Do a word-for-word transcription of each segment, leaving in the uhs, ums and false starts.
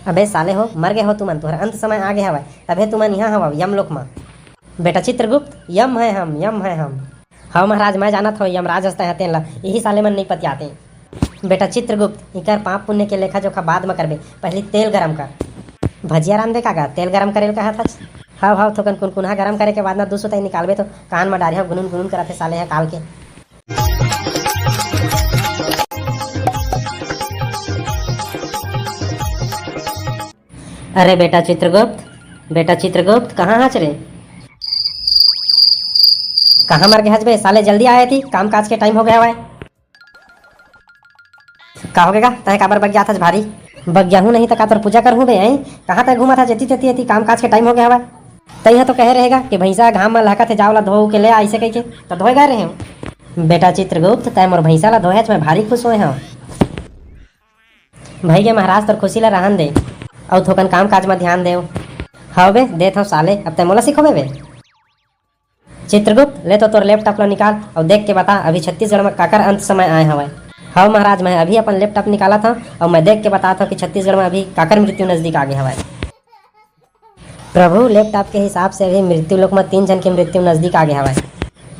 अबे साले हो, मर गे हो तुमन, तुहर अंत समय आ गे हवय, तभे तुमन इहाँ हवव यमलोक म। बेटा चित्रगुप्त, यम है हम, यम है हम। हव महाराज, मैं जानत हव यमराज हस तैं ह तेन ला, इही साले मन नइ पतियाते। बेटा चित्रगुप्त, इकर पाप पुण्य के लेखा जोखा बाद म करबे, पहिली तेल गरम कर। भजिया रांधबे का गा, तेल गरम करे ल कहत हच? हव हव, थोकन कुनकुनहा गरम करे के बाद ना दू सुताई निकालबे तो कान म डारे हव गुनुन गुनुन करत हे साले ह काल के। अरे बेटा चित्रगुप्त, बेटा चित्रगुप्त, कहाँ हच रे? कहाँ मर गे हच बे साले? जल्दी आए थी, काम काज के टाइम हो गया हवय। का हो गे गा? तैं काबर बगियात हच भारी? बगियाहूँ नहीं त का तोर पूजा करहूँ बे, हैं? कहाँ तैं घूमत हच एती तेती, एती काम काज के टाइम हो गया हवय। तैं ह तो कहे रहेगा कि भैंसा घाम म लहकत हे, जाओ ला धो के ले आ, अइसे कहिके, त धोए गए रहे हूँ। बेटा चित्रगुप्त, तैं मोर भैंसा ला धोए हच, मैं भारी खुश होए हूँ। भई गे महाराज, तोर खुशी ला रहन दे, अउ थोकन काम काज म ध्यान देव। हव बे, देत हव साले, अब तैं मोला सिखोबे बे? चित्रगुप्त, ले तो तोर लैपटॉप ला निकाल अउ देख के बता, अभी छत्तीसगढ़ म काकर अंत समय आए हवय। हव महाराज, मैं अभी अपन लैपटॉप निकालत हव अउ मैं देख के बतात हव कि छत्तीसगढ़ म अभी काकर मृत्यु नजदीक आगे हवय। प्रभु, लैपटॉप के हिसाब से अभी मृत्यु लोक म तीन झन के मृत्यु नजदीक आगे हवय।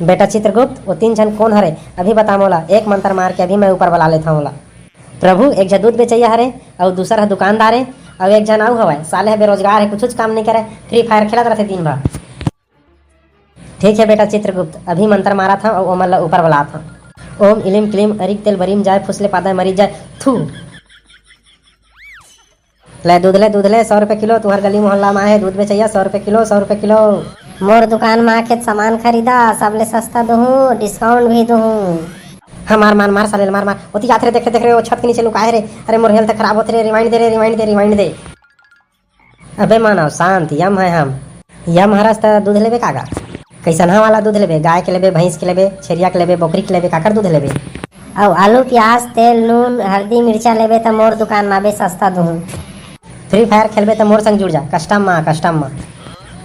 बेटा चित्रगुप्त, वो तीन झन कोन हरे? अभी बता मोला, एक मंत्र मार के अभी मैं ऊपर बला लेथव ओला। प्रभु, एक झन दूध बेचैया हरे, अउ दूसर ह दुकानदार हे, अउ एक झन अउ हवय, साले ह बेरोजगार हे, कुछुच काम नइ करे, फ्री फायर खेलत रथे दिन भर। ठीक हे बेटा चित्रगुप्त, अभी मंत्र मारत हव अउ ओमन ला ऊपर बलात हव। ओम इलिम किलिम अरिक तेल बरिम जाय, फुसले पादा मरी जाय, थू। ले दूध ले, दूध ले, सौ रुपए किलो, तुहर गली मोहल्ला म आहे दूध बेचैया, सौ रुपए किलो, सौ रुपए किलो। मोर दुकान म आके सामान खरीदा, सबले सस्ता दूहूं, डिस्काउंट भी दूहूं। हाँ, मार, मार, मार, साले ल मार, मार। ओती जात रे, देख रे, देख रे, वो छत के नीचे लुकाए रे। अरे, मोर हेल्थ खराब होत रे, रिवाइंड दे रे, रिवाइंड दे, रिवाइंड दे। अबे मानव, शांत, यम है हम। यम हरस त दूध लेबे का गा? कैसनहा वाला दूध लेबे? गाय के लेबे, भैंस के लेबे, छेरिया के लेबे, बोकरी के लेबे, काकर दूध लेबे? अउ आलू, प्याज, तेल, नून, हरदी, मिर्चा लेबे त मोर दुकान म आबे, सस्ता दूहूं। फ्री फायर खेलबे त मोर संग जुड़ जा, कस्टम म, कस्टम म।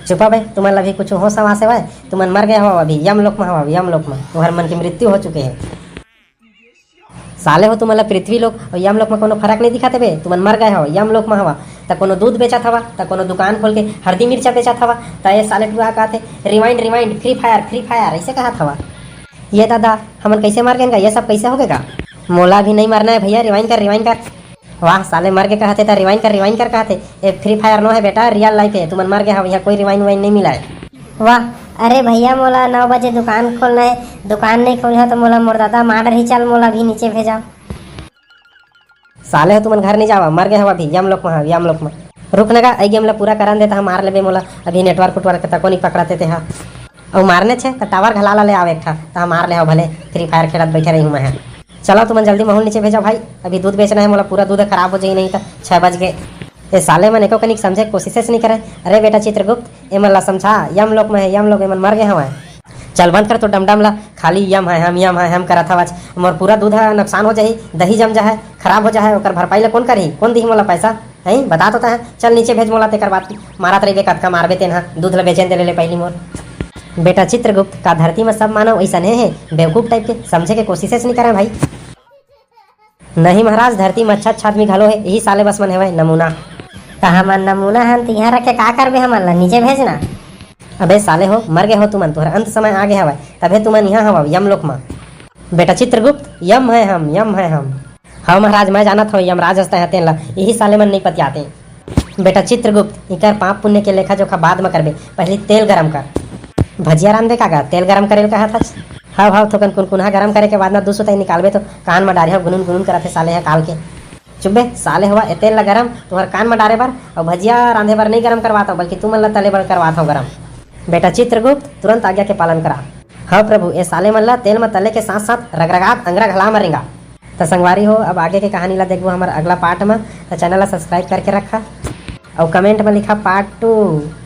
चुपा बे, तुमन ला भी कुछ होश हवास हवय? तुमन मर गए हवव अभी, यम लोक म हवव, यम लोक म। तुहर मन के मृत्यु हो चुके हे। साले हो, तुमन ला पृथ्वी लोक अउ यम लोक म कोनो फरक नइ दिखत हे बे? तुमन मर गए हव, यम लोक म हवा, त कोनो दूध बेचत हवा, त कोनो दुकान खोल के हरदी मिर्चा बेचत हवा, त ये साले टुरा कहत हे, "Rewind, rewind, Free Fire, Free Fire," अइसे कहत हवा। ये दादा, हमन कइसे मर गेन गा? ये सब कइसे हो गे गा? मोला भी नइ मरना हे भैया, rewind कर, rewind कर। वाह, साले मर के कहत हे त rewind कर, rewind कर कहत हे। ए Free Fire नो हे बेटा, real life हे। तुमन मर गे हव, इहाँ कोई rewind वाइंड नइ मिलय। वाह, अरे भैया, मोला नौ बजे दुकान खोलना हे, दुकान नइ खोलहूं त मोला मोर दादा मार डरही, चल मोला अभी नीचे भेजा। साले हो, तुमन घर नइ जावा, मर गे हव अभी, यम लोक म हव, यम लोक म। रुक न गा, ए game ला पूरा करन दे, त हम मार लेबे मोला, अभी network उटवर्क तको नइ पकड़त हे तेहा। अउ मारने छे त tower घला ला ले आवे एक ठा, त हम मार ले हव भले, Free Fire खेलत बइठे रही हूँ मैं ह। चलो तुमन जल्दी महूं ल नीचे भेजो भाई, अभी दूध बेचना हे मोला, पूरा दूध खराब हो जाही नहीं त। छह बज गे। ए साले मन एको कनिक समझे के कोशिशेच नइ करे। अरे बेटा चित्रगुप्त, एमन ला समझा, यम लोक म हे, यम लोक, एमन मर गे हवय। चल बंद कर तो डमडम ला, खाली यम है हम, यम है हम करत हवच। मोर पूरा दूध ह नुकसान हो जाही, दही जम जाहे, खराब हो जाहे, ओकर भरपाई ला कोन करही? कोन दिही मोला पैसा? हैं, बता तो तैं। चल नीचे भेज मोला, तेकर बाद मारत रहिबे, कतका मारबे तेन ह, दूध ल बेचेन दे ले, ले पहिली मोर। बेटा चित्रगुप्त, का धरती म सब मानव अइसने हे, बेवकूफ type के, समझे के कोशिशेच नइ करय भाई। नहीं महाराज, धरती म अच्छा अच्छा आदमी घलो हे, इही साले बस मन हेवय नमूना। त हमन नमूना हन, त इहाँ रख के का करबे हमन ला? नीचे भेज ना। अबे साले हो, मर गे हो तुमन, तुहर अंत समय आ गे हवय, तभे तुमन इहाँ हवव, यमलोक म। बेटा चित्रगुप्त, यम है हम, यम है हम। हव महाराज, मैं जानत हव, यमराज हस तैं ह तेन ला, इही साले मन नइ पतियाते। बेटा चित्रगुप्त, इकर पाप पुण्य के लेखा जोखा बाद म करबे, पहिली तेल गरम कर। भजिया रांधबे का गा? तेल गरम करे ल कहत हच? हव, हव, थोकन कुनकुनहा गरम करे के बाद ना दू सुताई निकालबे तो कान म डारे हव गुनुन गुनुन करत हे साले ह काल के। चुप बे, साले हवा, ए तेल ला गरम तुहर कान म डारे बर अउ भजिया रांधे बर नइ गरम करवात हव, बल्कि तुमन ला तले बर करवात हव गरम। बेटा चित्रगुप्त, तुरंत आज्ञा के पालन करा। हव प्रभु, ए साले मन ला तेल म तले के साथ साथ रगरगात अंगरा घला म रेंगा। त संगवारी हो, अब आगे के कहानी ला देखबो हमर अगला part म। त channel ला subscribe करके रखा अउ comment म लिखा part two।